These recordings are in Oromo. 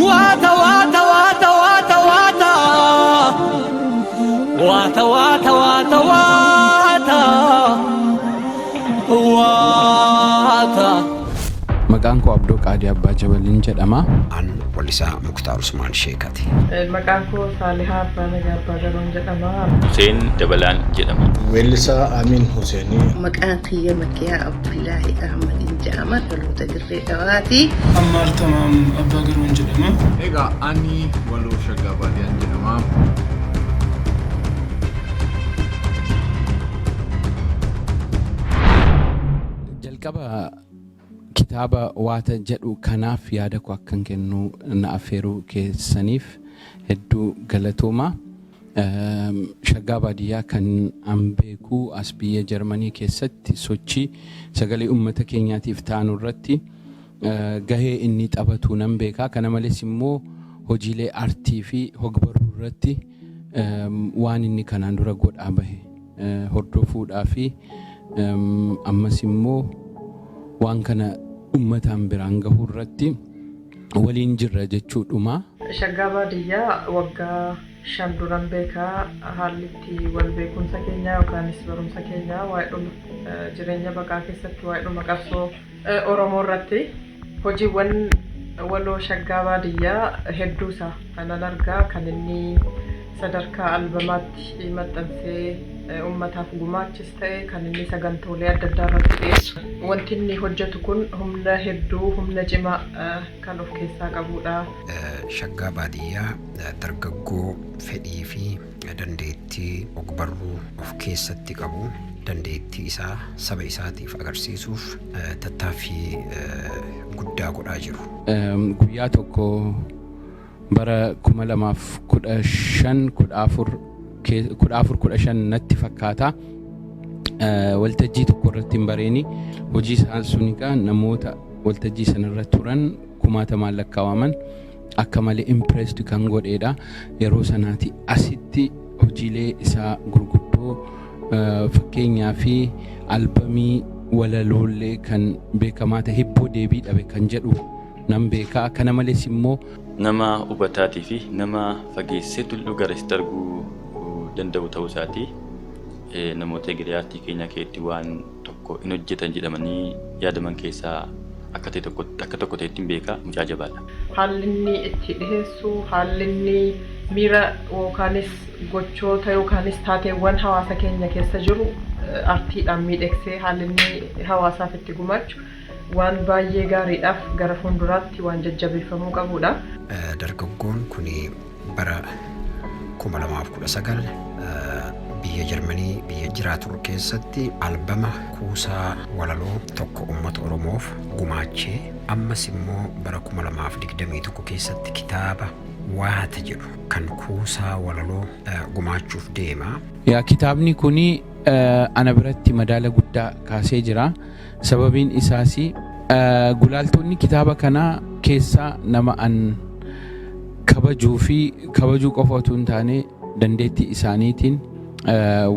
Waata waata waata waata waata waata waata waata waata waata. Maqaan koo Abdoo Qaadii Abbaa Jabaliin jedhama. An Wallisaa Muktaar Usmaan Sheekati. Maqaan koo Saalihaa Abbaa Nagaa Abbaa Garoon jedhama. Huseen Dabalaan jedhama. Weellisaa Amiin Huseenii. Maqaan kiyya Makiyaa Abdullaahi Ahmadiin jedhama. Dhaloota Dirree Dhawaati. Ammaar Tamaam Abbaa Garoon jedhama. Egaa ani Waloo Shaggaa Baadiyaan jedhama. Jalqaba kitaaba Waata jedhu kanaaf yaada koo akkan kennu na affeeruu keessaniif hedduu galatooma. Shaggaa Baadiyyaa kan an beeku as biyya Jarmanii keessatti sochii sagalee uummata keenyaatiif taanu irratti gahee inni taphatu nan beeka. Kana malees immoo hojiilee artii fi hogbarruu irratti waan inni kanaan dura godhaa bahe hordofuudhaa fi ammas immoo waan kana uummataan biraan gahuu irratti waliin jirra jechuudhuma. Shaggaa Baadiyyaa waggaa 5 duran beeka. Haalli itti wal beekumsa keenyaa yookaanis barumsa keenyaa waa'eedhuma jireenya baqaa keessatti waa'eedhuma qabsoo Oromoo irratti hojiiwwan waloo Shaggaa Baadiyyaa hedduusa kanan argaa kan inni sadarkaa albamaatti maxxansee ummataaf gumaachis ta'e kan inni sagantoolee adda addaa irratti dhiyeessu. Wanti inni hojjetu kun humna hedduu humna cimaa kan of keessaa qabuudha. Shaggaa Baadiyyaa dargaggoo fedhii fi dandeettii ogbarruu of keessatti qabu dandeettii isaa saba isaatiif agarsiisuuf tattaaffii guddaa godhaa jiru. Guyyaa tokko bara 2015 14 14 15 natti fakkaata. Waltajjii tokko irratti hin bareeni hojii isaa sun egaa namoota waltajjii sanarra turan kumaatamaan lakkaawaman akka malee impressed kan godheedha. Yeroo sanaati asitti hojiilee isaa gurguddoo fakkeenyaa fi albamii walaloollee kan beekamaa ta'e hibboo deebii dhabe kan jedhu nan beeka. Kana malees immoo Nama hubataatii fi nama fageessee tulluu garasitti arguu danda'u ta'uu isaati. Namoota egeree aartii keenyaa keessatti waan tokko hin hojjetan jedhamanii yaadaman keessaa akka ta'e tokko akka tokko ta'etti hin beeka mucaa jabaadha. Haalli inni itti dhiheessu, haalli inni miira yookaanis gochoota yookaanis taateewwan hawaasa keenya keessa jiru artiidhaan miidhegsee haalli inni hawaasaaf itti gumaachu waan baay'ee gaariidhaaf gara fuulduraatti waan jajjabeeffamuu qabuudha. Dargaggoon kun bara 2019 biyya Jarmanii biyya jiraatu keessatti albama kuusaa walaloo tokko uummata Oromoof gumaachee ammas immoo bara 2021 keessatti kitaaba Waata jedhu kan kuusaa walaloo gumaachuuf deema. Yaa kitaabni kun ana biratti madaala guddaa kaasee jira. Sababiin isaas gulaaltonni kitaaba kanaa keessaa nama an kabajuu fi kabajuu qofa utuu hin taane dandeettii isaaniitiin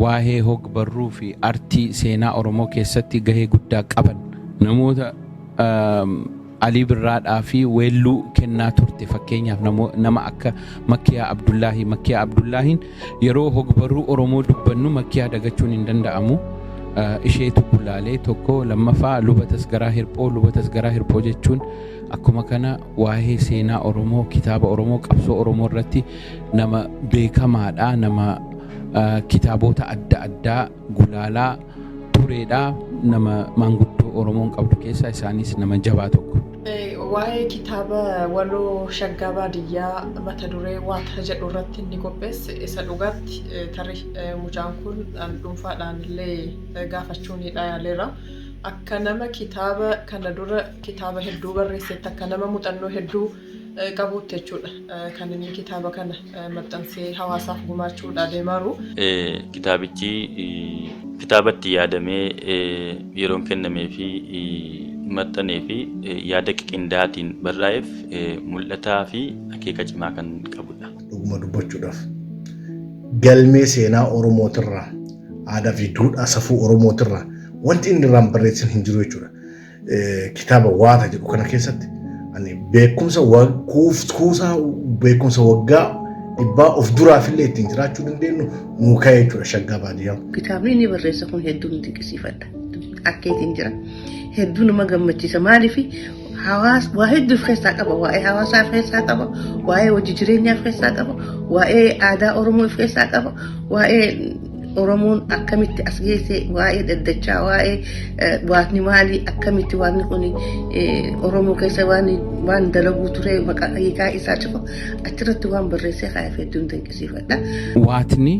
waa'ee hog-barruu fi artii seenaa Oromoo keessatti gahee guddaa qaban namoota Alii Birraadhaa fi weelluu kennaa turte fakkeenyaaf nama akka Makkiyaa Abdullaahii. Makkiyaa Abdullaahiin yeroo hogbarruu Oromoo dubbannu Makkiyaa dagachuun hin danda'amu. Isheetu gulaalee tokko lammaffaa Luba Tasgaraa Hirphoo. Luba Tasgaraa Hirphoo jechuun akkuma kana waa'ee seenaa Oromoo, kitaaba Oromoo, qabsoo Oromoo irratti nama beekamaadha. Nama kitaabota adda addaa gulaalaa tureedha. Nama maanguddoo Oromoon qabdu keessaa isaanis nama jabaa tokko. Waa'ee kitaaba waloo Shaggaa Baadiyyaa mata duree Waata jedhu irratti inni qopheesse isa dhugaatti tarii mucaan kun an dhuunfaadhaan illee gaafachuunidha yaaleera. Akka nama kitaaba kana dura kitaaba hedduu barreessetti akka nama muuxannoo hedduu qabuutti jechuudha kan inni kitaaba kana maxxansee hawaasaaf gumaachuudha deemaaru. Kitaabichi kitaabatti yaadamee yeroon kennamee fi maxxanee fi yaada qindaa'aatiin barraa'eef mul'ataa fi akeeka cimaa kan qabudha. Dhuguma dubbachuudhaaf galmee seenaa Oromootirraa, aadaa fi duudhaa safuu Oromootirraa wanti inni irraan barreessan hin jiru jechuudha. Kitaaba Waata jedhu kana keessatti ani beekumsa kuusaa beekumsa waggaa dhibbaa of duraafillee ittiin jiraachuu dandeenyu nuu ka'e jechuudha Shaggaa Baadiyyaa. Kitaabni inni barreesse kun hedduu nu dinqisiifadha. Akkeetiin jira. Hedduu nama gammachiisa. Maaliif, hawaasa waa hedduu of keessaa qaba. Waa'ee hawaasaa of keessaa qaba. Waa'ee hojii jireenyaa of keessaa qaba. Waa'ee aadaa Oromoo of keessaa qaba. Waa'ee Oromoon akkamitti as geesse, waa'ee daddachaa, waa'ee waaqni maalii, akkamitti waaqni kun Oromoo keessa waan dalaguu ture, maqaa hiikaa isaa cufa achirratti waan barreessee kaayee hedduun dinqisiifadha. Waatni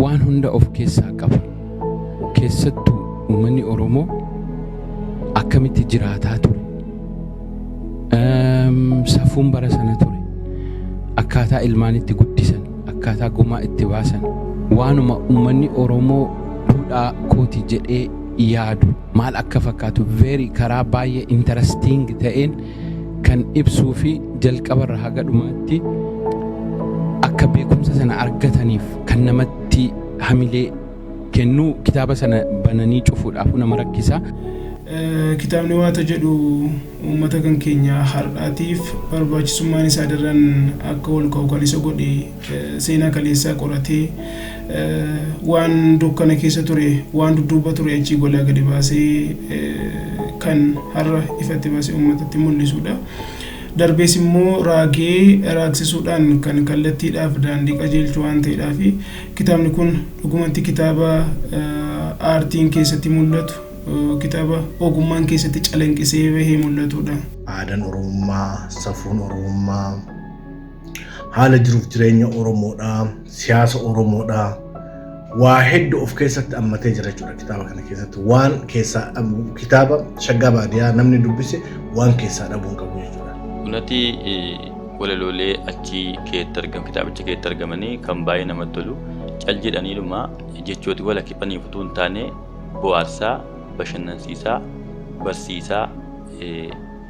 waan hunda of keessaa qaba. Keessattuu uummanni Oromoo akkamitti jiraataa ture. Safuun bara sana ture. Akkaataa ilmaan itti guddisan, akkaataa gumaa itti baasan, waanuma uummanni Oromoo duudhaa kooti jedhee yaadu maal akka fakkaatu very karaa baay'ee interesting ta'een kan ibsuu fi jalqabarra haga dhumaatti akka beekumsa sana argataniif kan namatti hamilee kennuu, kitaaba sana bananii cufuudhaaf nama rakkisa. Kitaabni Waata jedhu uummata kan keenya har'aatiif barbaachisummaan isaa daran akka ol ka'u kan isa godhe, seenaa kaleessaa qoratee, waan dukkana keessa ture, waan dudduuba ture achii golaa gadi baasee kan har'a ifatti baasee uummatatti mul'isudha. Darbees immoo raagee raagsisuudhaan kan kallattiidhaaf daandii qajeelchu waan ta'eedhaaf, kitaabni kun dhugumatti kitaaba aartiin keessatti mul'atu, kitaaba ogummaan keessatti calanqisee bahee mul'atudha. Aadaan Oromummaa, safuun Oromummaa, haala jiruuf jireenya Oromoodhaa, siyaasa Oromoodhaa waa hedduu of keessatti hammatee jira jechuudha kitaaba kana keessatti. Waan keessaa kitaaba Shaggaa Baadiyyaa namni dubbise waan keessaa dhabuu hin qabu jechuudha. Unati walaloolee achi keetti argam, kitaabicha keetti argamanii kan baay'ee namatti tolu, cal jedhaniidhuma jechooti wal kiphaniif utuu hin taane, bohaarsaa, bashannansiisaa, barsiisaa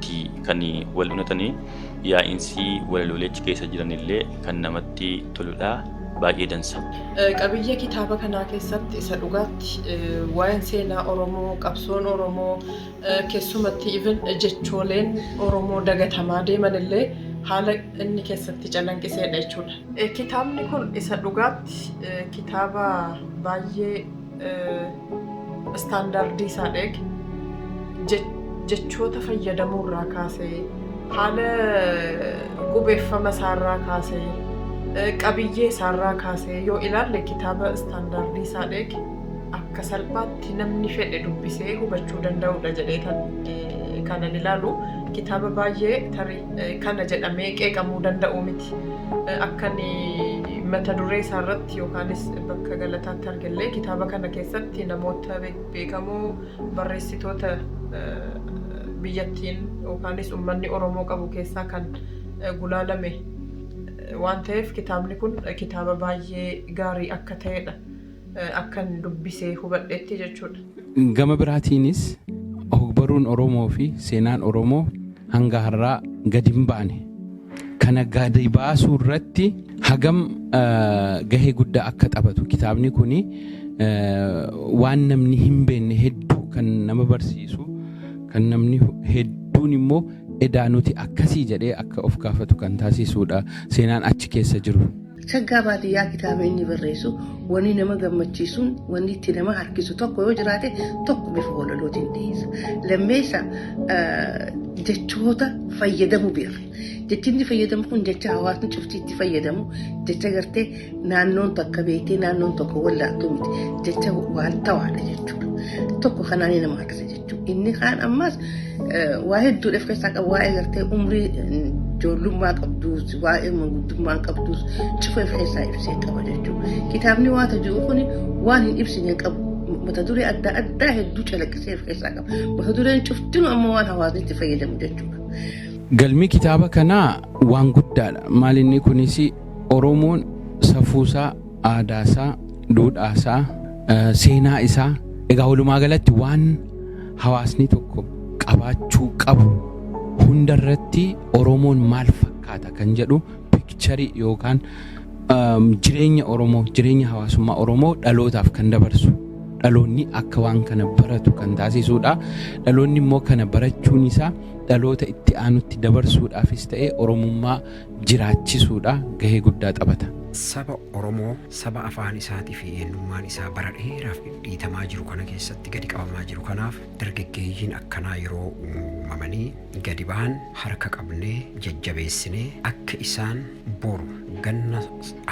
ti kan wal unatanii. Yaa'insi walaloolee achi keessa jiranillee kan namatti toludha, baay'ee dansa. Qabiyyee kitaaba kanaa keessatti isa dhugaatti waa'een seenaa Oromoo, qabsoon Oromoo, keessumatti even jechooleen Oromoo dagatamaa deeman illee haala inni keessatti calanqiseedha jechuudha. Kitaabni kun isa dhugaatti kitaaba baay'ee istaandaardii isaa eege, jechoota fayyadamuurraa kaasee, haala qubeeffama isaarraa kaasee, qabiyyee isaarraa kaasee yoo ilaalle, kitaaba istaandaardii isaa eege, akka salphaatti namni fedhe dubbisee hubachuu danda'udha jedhee kanan ilaalu. Kitaaba baay'ee tarii kana jedhamee qeeqamuu danda'u miti. Akka inni mata duree isaarratti yookaanis bakka galataatti argallee, kitaaba kana keessatti namoota beekamoo, barreessitoota biyyattiin yookaanis uummanni Oromoo qabu keessaa kan gulaalame waan ta'eef, kitaabni kun kitaaba baay'ee gaarii akka ta'edha. Akkan dubbisee hubadhetti jechuudha. Gama biraatiinis ogbaruun Oromoo fi seenaan Oromoo hanga har'aa gadi hin baane. Kana gadi baasuu irratti hagam gahee guddaa akka taphatu, kitaabni kuni waan namni hin beekne hedduu kan nama barsiisu, kan namni hedduun immoo edaa nuti akkasii jedhee akka of gaafatu kan taasisudha seenaan achi keessa jiru. Shaggaa Baadiyyaa kitaaba inni barreessu, wanni nama gammachiisuun, wanni itti nama harkisu tokko yoo jiraate, tokko bifa walalootiin dhiyeessa. Lammeessa, jechoota fayyadamu beeka. Jechi inni fayyadamu kun jecha hawaasni cufti itti fayyadamu, jecha gartee naannoon takka beektee naannoon tokko wallaaltu miti. Jecha waan tawaadha jechuudha. Tokko kanaan nama harkisa jechuudha. Inni kaan ammas waa hedduudha of keessaa qaba. Waa'ee gartee umrii ijoollummaa qabduus, waa'ee manguddummaa qabduus cufa of keessaa ibsee qaba jechuudha. Kitaabni Waata jiru kun waan hin ibsine hin qabu. Mata duree adda addaa hedduu calaqqisee of keessaa qaba. Mata dureen cuftinu ammoo waan hawaasni itti fayyadamu jechuudha. Galmi kitaaba kanaa waan guddaadha. Maal inni kunis, Oromoon safuusaa, aadaasaa, duudhaasaa, seenaa isaa, egaa walumaa galatti waan hawaasni tokko qabaachuu qabu hundarratti Oromoon maal fakkaata kan jedhu picture yookaan jireenya Oromoo, jireenya hawaasummaa Oromoo dhalootaaf kan dabarsu, dhaloonni akka waan kana baratu kan taasisudha. Dhaloonni immoo kana barachuun isaa dhaloota itti aanutti dabarsuudhaafis ta'e Oromummaa jiraachisuudha gahee guddaa taphata. Saba Oromoo, saba afaan isaatii fi eenyummaan isaa bara dheeraaf dhiitamaa jiru kana keessatti gadi qabamaa jiru kanaaf, dargaggeeyyiin akkanaa yeroo uumamanii gadi ba'an harka qabnee jajjabeessinee akka isaan boru ganna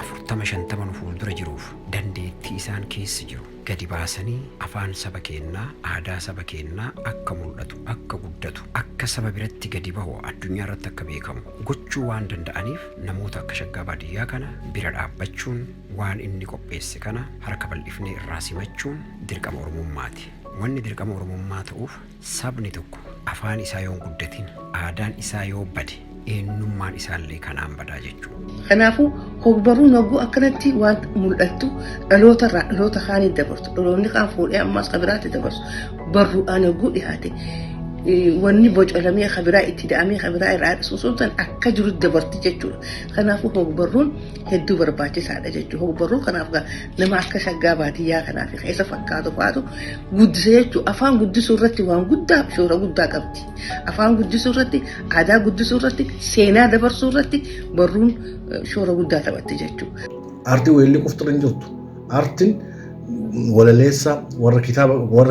40 50 nu fuuldura jiruuf dandeettii isaan keessa jiru gadi baasanii afaan saba keenyaa, aadaa saba keenyaa akka mul'atu, akka guddatu, akka saba biratti gadi bahu, addunyaa irratti akka beekamu gochuu waan danda'aniif, namoota akka Shaggaa Baadiyyaa kana bira dhaabbachuun, waan inni qopheesse kana harka bal'ifnee irraa simachuun dirqama Oromummaati. Wanni dirqama Oromummaa ta'uuf, sabni tokko afaan isaa yoo hin guddatin, aadaan isaa yoo bade, eenyummaan isaallee kanaan badaa jechuudha. Kanaafuu hogbarruun hogguu akkanatti waan mul'attu dhaloota irraa dhaloota kaanitti dabarsu, dhaloonni kaan fuudhee ammas kan biraatti dabarsu, barruudhaan hogguu dhiyaate wanni bocolamee kan biraa itti da'amee kan biraa irraa hir'isu sun san akka jirutti dabarti jechuudha. Kanaafuu hogbarruun hedduu barbaachisaadha jechuudha. Hogbarruu kanaaf nama akka Shaggaa Baadiyyaa kanaaf keessa fakkaatu faatu guddisa jechuudha. Afaan guddisuu irratti waan guddaa shoora guddaa qabdi. Afaan guddisuu irratti, aadaa guddisuu irratti, seenaa dabarsuu irratti barruun shoora guddaa taphatti jechuudha. Aartiin weellii qofti irra hin jirtu. Aartiin walaleessa, warra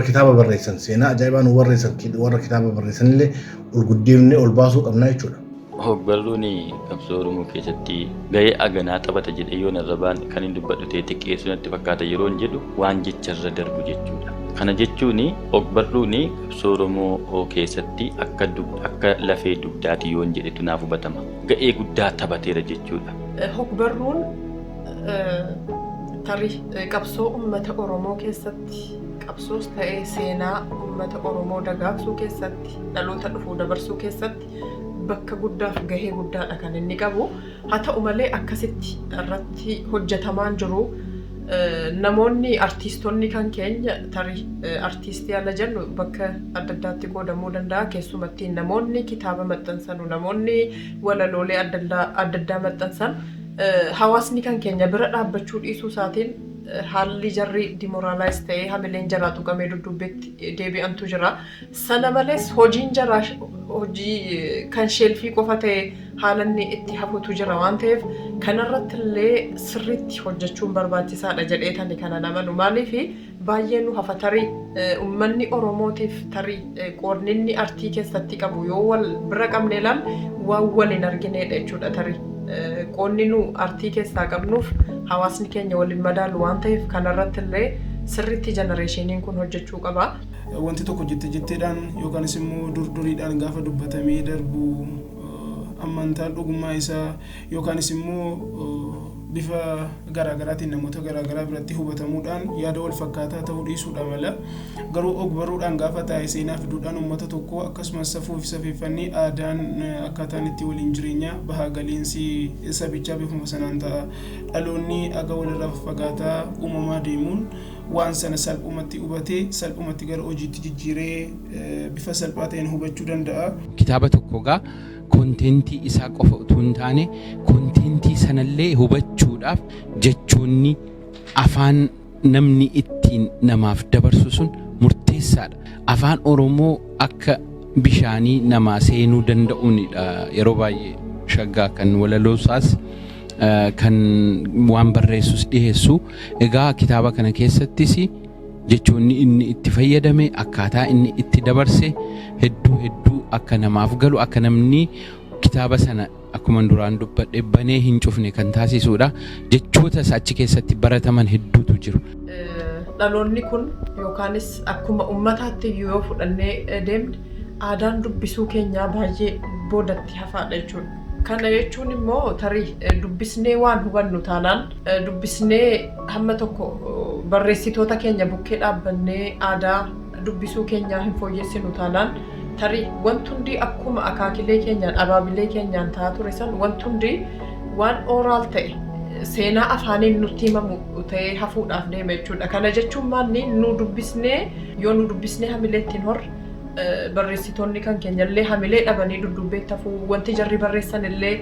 kitaaba barreessan, seenaa ajaa'ibaa nu barreessan, warra kitaaba barreessan illee ol guddifnee ol baasuu qabna jechuudha. Hogbarruun qabsoo Oromoo keessatti gahee aganaa taphata jedhee yoo narra baan kan hin dubbadhu ta'e xiqqeessuu natti fakkaata yeroo hin jedhu, waan jecharra darbu jechuudha. Kana jechuun hogbarruun qabsoo Oromoo keessatti akka lafee dugdaati yoo hin jedhetu naaf hubatama. Gahee guddaa taphateera jechuudha. Hogbarruun tarii qabsoo uummata Oromoo keessatti, qabsoos ta'ee seenaa uummata Oromoo dagaagsuu keessatti, dhaloota dhufuu dabarsuu keessatti bakka guddaaf gahee guddaadha kan inni qabu. Haa ta'u malee akkasitti irratti hojjetamaan jiru. Namoonni artiistonni kan keenya, tarii artiistii ala jennu bakka adda addaatti qoodamuu danda'a. Keessumatti namoonni kitaaba maxxansanu, namoonni walaloolee adda addaa maxxansan, hawaasni kan keenya bira dhaabbachuu dhiisuu isaatiin haalli jarri demoralize ta'ee hamileen jaraa tuqamee dudduubbeetti deebi'antu jira. Sana malees hojiin jaraa hojii kan shelf qofa ta'e haala inni itti hafutu jira waan ta'eef, kanarratti illee sirriitti hojjechuun barbaachisaadha jedhee tani kana namanu. Maaliif baay'ee nu hafa? Tarii uummanni Oromootiif tarii qoodni inni artii keessatti qabu yoo wal bira qabne ilaal waan wal hin argineedha jechuudha. Tarii qoodni nu artii keessaa qabnuuf hawaasni keenya waliin madaalu waan ta'eef, kanarratti illee sirriitti generationiin kun hojjechuu qaba. Wanti tokko jette jetteedhaan yookaanis immoo durduriidhaan gaafa dubbatamee darbu, amantaan dhugummaa isaa yookaanis immoo bifa garaagaraatiin namoota garaagaraa biratti hubatamuudhaan yaada wal fakkaataa ta'uu dhiisuudha mala. Garuu ogbarruudhaan gaafa taa'e, seenaa fi duudhaan uummata tokkoo, akkasumas safuu fi safeeffannii, aadaan, akkaataan itti waliin jireenya bahaa galiinsi sabichaa bifuma sanaan ta'a. Dhaloonni aga walirraa faffagaataa uumamaa deemuun waan sana salphumatti hubatee, salphumatti gara hojiitti jijjiiree, bifa salphaa ta'een hubachuu danda'a. Kitaaba tokko gaa content isaa qofa utuu hin taane, content sanallee hubachuudhaaf jechoonni afaan namni ittiin namaaf dabarsu sun murteessaadha. Afaan Oromoo akka bishaanii namaa seenuu danda'uunidha yeroo baay'ee Shaggaa kan walaloosaas kan waan barreessus dhiyeessu. Egaa kitaaba kana keessattis jechoonni inni itti fayyadame, akkaataa inni itti dabarse hedduu hedduu akka namaaf galu, akka namni kitaaba sana akkuma duraan dubbadhe banee hin cufne kan taasisudha. Jechoota achi keessatti barataman hedduutu jiru. Dhaloonni kun yookaanis akkuma ummataatti iyyuu yoo fudhannee deemne, aadaan dubbisuu keenyaa baay'ee boodatti hafaadha jechuudha. Kana jechuun immoo tarii dubbisnee waan hubannu taanaan, dubbisnee hamma tokko barreessitoota keenya bukkee dhaabbannee aadaa dubbisuu keenyaa hin fooyyessinu taanaan, tarii wanti hundi akkuma akaakilee keenyaan, abaabilee keenyaan ta'aa ture san, wanti hundi waan oral ta'e, seenaa afaaniin nutti himamu ta'ee hafuudhaaf deema jechuudha. Kana jechuun maalni, nu dubbisnee yoo nu dubbisnee hamilee ittiin horre Barreessitoonni kan keenyallee hamilee dhabanii dudduubbeetti hafuu, wanti jarri barreessan illee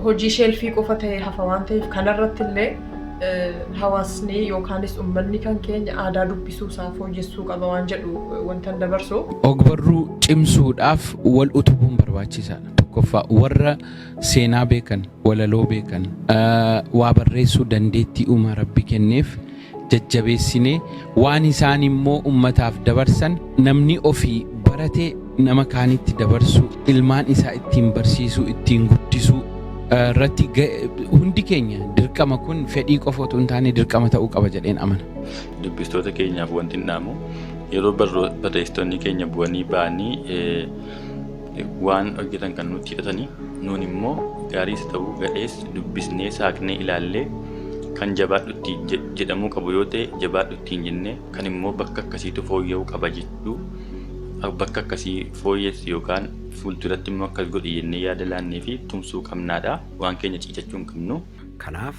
hojii shelf qofa ta'e hafa waan ta'eef, kanarratti illee hawaasni yookaanis uummanni kan keenya aadaa dubbisuu isaa fooyyessuu qaba waan jedhu wanta dabarsu. Ogbarruu cimsuudhaaf wal utubuun barbaachisaadha. Tokkoffaa, warra seenaa beekan, walaloo beekan, waa barreessuu dandeettii uumaa Rabbi kenneef jajjabeessinee, waan isaan immoo ummataaf dabarsan namni ofii barate nama kaanitti dabarsuu, ilmaan isaa ittiin barsiisuu, ittiin guddisuu irratti hundi keenya dirqama. Kun fedhii qofa otoo hin taane dirqama ta'uu qaba jedheen amana. Dubbistoota keenyaaf wanti hin dhaamu, yeroo barreessitoonni keenya bu'anii ba'anii waan hojjetan kan nutti hidhatanii, nuun immoo gaariis ta'uu gadhees dubbisnee saaqnee ilaallee, kan jabaadhutti jedhamuu qabu yoo ta'e jabaadhu ittiin jennee, kan immoo bakka akkasiitu fooyya'uu qaba jechuu bakka akkasii fooyyessi yookaan fuulduratti immoo akkas godhi jennee yaada laannee fi tumsuu qabnaadha. Waan keenya ciicachuu hin qabnu. Kanaaf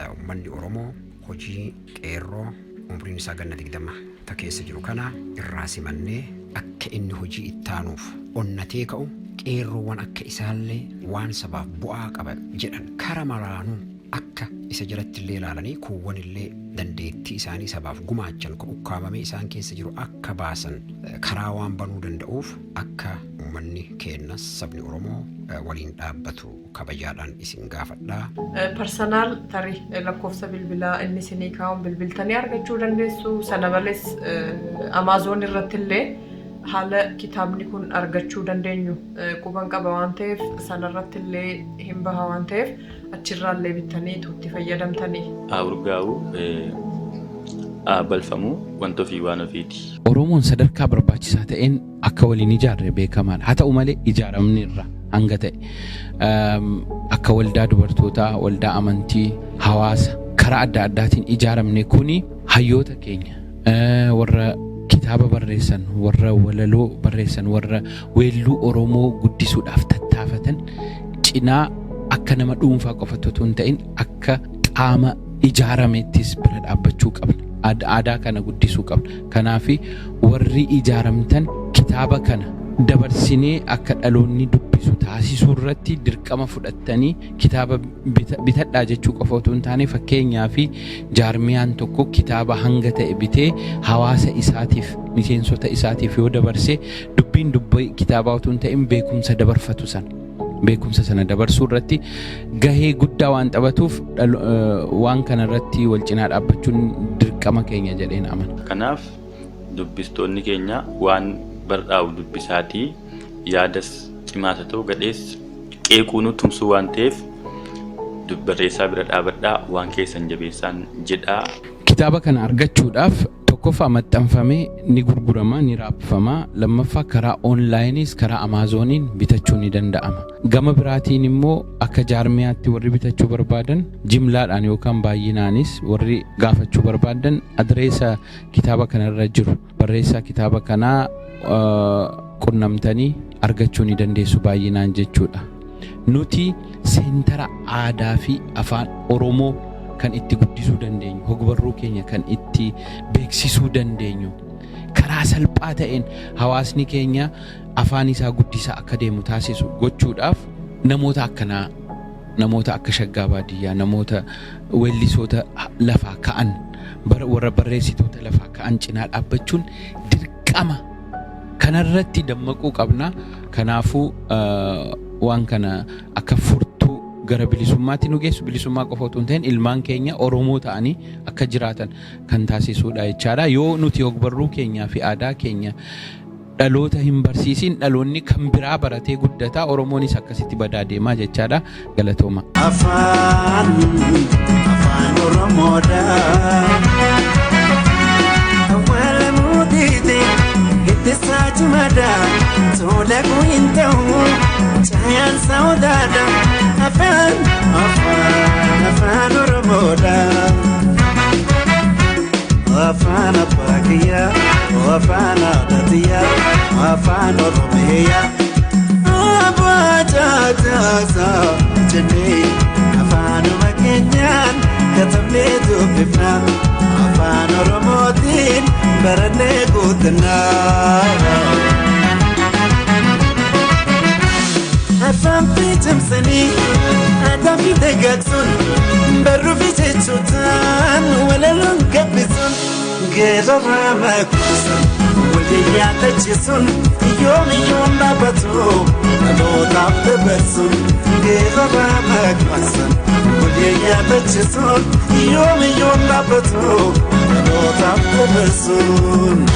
uummanni Oromoo hojii qeerroo umriin isaa ganna 20 ta keessa jiru kana irraa simannee, akka inni hojii ittaanuuf onnatee ka'u, qeerroowwan akka isaallee waan sabaaf bu'aa qaba jedhan kara maraanuu akka isa jalatti illee ilaalanii, kuuwwan illee dandeettii isaanii sabaaf gumaachan ka ukkaamamee isaan keessa jiru akka baasan karaa waan banuu danda'uuf, akka uummanni keenyas sabni Oromoo waliin dhaabbatu kabajaadhaan isin gaafadhaa. Personal tarii lakkoofsa bilbilaa inni isinii kaa'uun bilbiltanii argachuu dandeessu. Sana malees Amazon irratti illee haala kitaabni kun argachuu dandeenyu quban qaba waan ta'eef, sanarratti illee hin baha waan ta'eef, achirraallee bittanii itti fayyadamtanii. Haa urgaa'u, haa balfamuu, wanta ofii waan ofiiti. Oromoon sadarkaa barbaachisaa ta'een akka waliin ijaarre beekamaadha. Haa ta'u malee ijaaramni irra hanga ta'e akka waldaa dubartootaa, waldaa amantii, hawaasa karaa adda addaatiin ijaaramne kuni hayyoota keenya warra kitaaba barreessan, warra walaloo barreessan, warra weelluu Oromoo guddisuudhaaf tattaafatan cinaa akka nama dhuunfaa qofatti otoo hin ta'in akka qaama ijaaramettis bira dhaabbachuu qabna. Aadaa kana guddisuu qabna. Kanaaf warri ijaaramtan kitaaba kana dabarsinee akka dhaloonni dubbisu taasisuu irratti dirqama fudhattanii, kitaaba bitadhaa jechuu qofa otoo hin taane, fakkeenyaa fi jaarmiyaan tokko kitaaba hanga ta'e bitee hawaasa isaatiif, miseensota isaatiif yoo dabarse, dubbiin dubbii kitaabaa otoo hin ta'in beekumsa dabarfatu sana, beekumsa sana dabarsuu irratti gahee guddaa waan taphatuuf, waan kana irratti wal cinaa dhaabbachuun dirqama keenya jedheen amana. Kanaaf dubbistoonni keenya waan barraa'u dubbisaatii, yaadas cimaas haa ta'u gadhees qeequunuu tumsuu waan ta'eef, barreessaa bira dhaabadhaa, waan keessan jabeessaan jedhaa. Kitaaba kana argachuudhaaf, tokkoffaa maxxanfamee ni gurgurama, ni raabfama. Lammaffaa, karaa onlineiis karaa Amazoniin bitachuu ni danda'ama. Gama biraatiin immoo akka jaarmiyaatti warri bitachuu barbaadan, jimlaadhaan yookaan baay'inaanis warri gaafachuu barbaadan, adreesa kitaaba kanarra jiru barreessaa kitaaba kanaa qunnamtanii argachuu ni dandeessu baay'inaan jechuudha. Nuti seentara aadaa fi afaan Oromoo kan itti guddisuu dandeenyu, hogbarruu keenya kan itti beeksisuu dandeenyu, karaa salphaa ta'een hawaasni keenya afaan isaa guddisaa akka deemu taasisu gochuudhaaf, namoota akkanaa, namoota akka Shaggaa Baadiyyaa, namoota weellisoota lafaa ka'an, warra barreessitoota lafaa ka'an cinaa dhaabbachuun dirqama. Kanarratti dammaquu qabna. Kanaafuu waan kana akka furtuu gara bilisummaatti nu geessu, bilisummaa qofa otoo hin ta'in ilmaan keenya Oromoo ta'anii akka jiraatan kan taasisudha jechaadha. Yoo nuti ogbarruu keenyaa fi aadaa keenya dhaloota hin barsiisin, dhaloonni kan biraa baratee guddataa, Oromoonis akkasitti badaa deemaa jechaadha. Galatooma. Afaan Oromoodha. Awwaalamuu diide ittisaa cimaadha. Tola hin ta'u caayaan saawwaadha. Afaan Oromoodha. Afaan abbaa kiyyaa, afaan haadha tiyyaa, afaan Oromiyaa. Abbaa caasaa jennee afaanuma keenyaan katabnee dubbifna. Afaan Oromootiin. Barannee guutunnaa. Afaan fi cimsanii aadaa fi dagaagsuun barruu fi jechootaan walaloon gabbisuun geerarraa makuusan walii yaadachiisuun yoomiyyoon dhaabbatu dhalootaaf dabarsuun geerarraa makuusan walii yaadachiisuun yoomiyyoon dhaabbatu dhalootaaf dabarsuun.